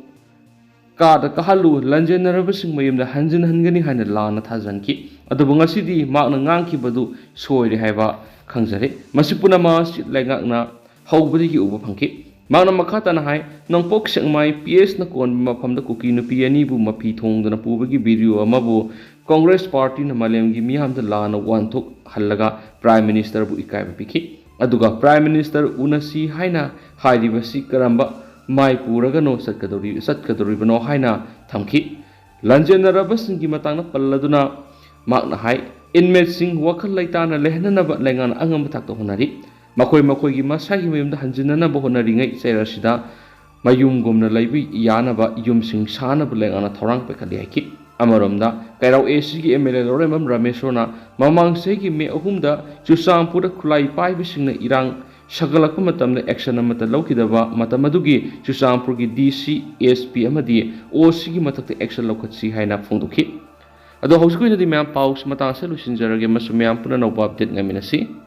ꯀꯥꯗ ꯀꯥꯍꯜꯂꯨ, ꯂꯥꯟꯖꯦꯟꯅꯔꯕꯁꯤꯡ ꯃꯌꯨꯝꯗ ꯍꯟꯖꯤꯟ ꯍꯟꯒꯅꯤ ꯍꯥꯏꯅ ꯂꯥꯟꯅ ꯊꯥꯖꯟꯈꯤ꯫ ꯑꯗꯨꯕꯨ ꯉꯁꯤꯗꯤ ꯃꯍꯥꯛꯅ ꯉꯥꯡꯈꯤꯕꯗꯨ ꯁꯣꯏꯔꯦ ꯍꯥꯏꯕ ꯈꯪꯖꯔꯦ꯫ ꯃꯁꯤ ꯄꯨꯝꯅꯃꯛ ꯑꯁꯤ ꯂꯩꯉꯥꯛꯅ ꯍꯧꯕꯗꯒꯤ ꯎꯕ ꯐꯪꯈꯤ꯫ ꯃꯍꯥꯛꯅ ꯃꯈꯥ ꯇꯥꯅ ꯍꯥꯏ, ꯅꯣꯡꯄꯣꯛ ꯁꯦꯛꯃꯥꯏ PHꯅ ꯀꯣꯟꯕ ꯃꯐꯝꯗ ꯀꯨꯀꯤ ꯅꯨꯄꯤ ꯑꯅꯤꯕꯨ ꯃꯐꯤ ꯊꯣꯡꯗꯨꯅ ꯄꯨꯕꯒꯤ video ꯑꯃꯕꯨ Congress Partyꯅ ꯃꯥꯂꯦꯝꯒꯤ ꯃꯤꯌꯥꯝꯗ ꯂꯥꯟꯅ ꯋꯥꯍꯟꯊꯣꯛꯍꯜꯂꯒ Prime Ministerꯕꯨ ꯏꯀꯥꯏꯕ ꯄꯤꯈꯤ꯫ ꯑꯗꯨꯒ Prime Minister ꯎꯅꯁꯤ ꯍꯥꯏꯅ ꯍꯥꯏꯔꯤꯕꯁꯤ ꯀꯔꯝꯕ ꯃꯥꯏ ꯄꯨꯔꯒꯅꯣ ꯆꯠꯀꯗꯧꯔꯤ-, ꯆꯠꯀꯗꯧꯔꯤꯕꯅꯣ ꯍꯥꯏꯅ ꯊꯝꯈꯤ꯫ ꯂꯥꯟꯖꯦꯟꯅꯔꯕꯁꯤꯡꯒꯤ ꯃꯇꯥꯡꯗ ꯄꯜꯂꯗꯨꯅ ꯃꯍꯥꯛꯅ ꯍꯥꯏ, inmateꯁꯤꯡ ꯋꯥꯈꯜ ꯂꯩꯇꯥꯅ ꯂꯩꯍꯟꯅꯅꯕ ꯂꯩꯉꯥꯛꯅ ꯑꯉꯝꯕ ꯊꯥꯛꯇ ꯍꯣꯠꯅꯔꯤ꯫ ꯃꯈꯣꯏ ꯃꯈꯣꯏꯒꯤ ꯃꯁꯥꯒꯤ ꯃꯌꯨꯝꯗ ꯍꯟꯖꯤꯟꯅꯅꯕ ꯍꯣꯠꯅꯔꯤꯉꯩ ꯆꯩꯔꯥꯁꯤꯗ ꯃꯌꯨꯝꯒꯨꯝꯅ ꯂꯩꯕ ꯌꯥꯅꯕ ꯌꯨꯝꯁꯤꯡ ꯁꯥꯅꯕ ꯂꯩꯉꯥꯛꯅ ꯊꯧꯔꯥꯡ ꯄꯥꯏꯈꯠꯂꯤ ꯍꯥꯏꯈꯤ꯫ ꯑꯃꯔꯣꯝꯗ, ꯀꯩꯔꯥꯎ ꯑꯦꯁꯤꯒꯤ ꯑꯦꯝ ꯑꯦꯜ ꯑꯦ ꯂꯧꯔꯦꯝꯕꯝ ꯔꯥꯃꯦꯁꯣꯔꯅ ꯃꯃꯥꯡ ꯆꯍꯤꯒꯤ ꯃꯦ ꯑꯍꯨꯝꯗ ꯆꯨꯔꯆꯥꯟꯄꯨꯔꯗ ꯈꯨꯠꯂꯥꯏ ꯄꯥꯏꯕꯁꯤꯡꯅ ꯏꯔꯥꯡ ꯁꯥꯒꯠꯂꯛꯄ ꯃꯇꯝꯗ action ꯑꯃꯠꯇ ꯂꯧꯈꯤꯗꯕ ꯃꯇꯝ ꯑꯗꯨꯒꯤ ꯆꯨꯔꯆꯥꯟꯄꯨꯔꯒꯤ ꯗꯤ ꯁꯤ, ꯑꯦꯁ ꯄꯤ ꯑꯃꯗꯤ ꯑꯣ ꯁꯤꯒꯤ ꯃꯊꯛꯇ action ꯂꯧꯈꯠꯁꯤ ꯍꯥꯏꯅ ꯐꯣꯡꯗꯣꯛꯈꯤ꯫ ꯑꯗꯣ ꯍꯧꯖꯤꯛꯀꯤ ꯑꯣꯏꯅꯗꯤ ꯃꯌꯥꯝ ꯄꯥꯎꯁꯤ ꯃꯇꯥꯡ ꯑꯁꯤꯗ ꯂꯣꯏꯁꯤꯟꯖꯔꯒꯦ, ꯃꯁꯨ ꯃꯌꯥꯝ ꯄꯨꯟꯅ ꯑꯅꯧꯕ update ꯉꯥꯏꯃꯤꯟꯅꯁꯤ꯫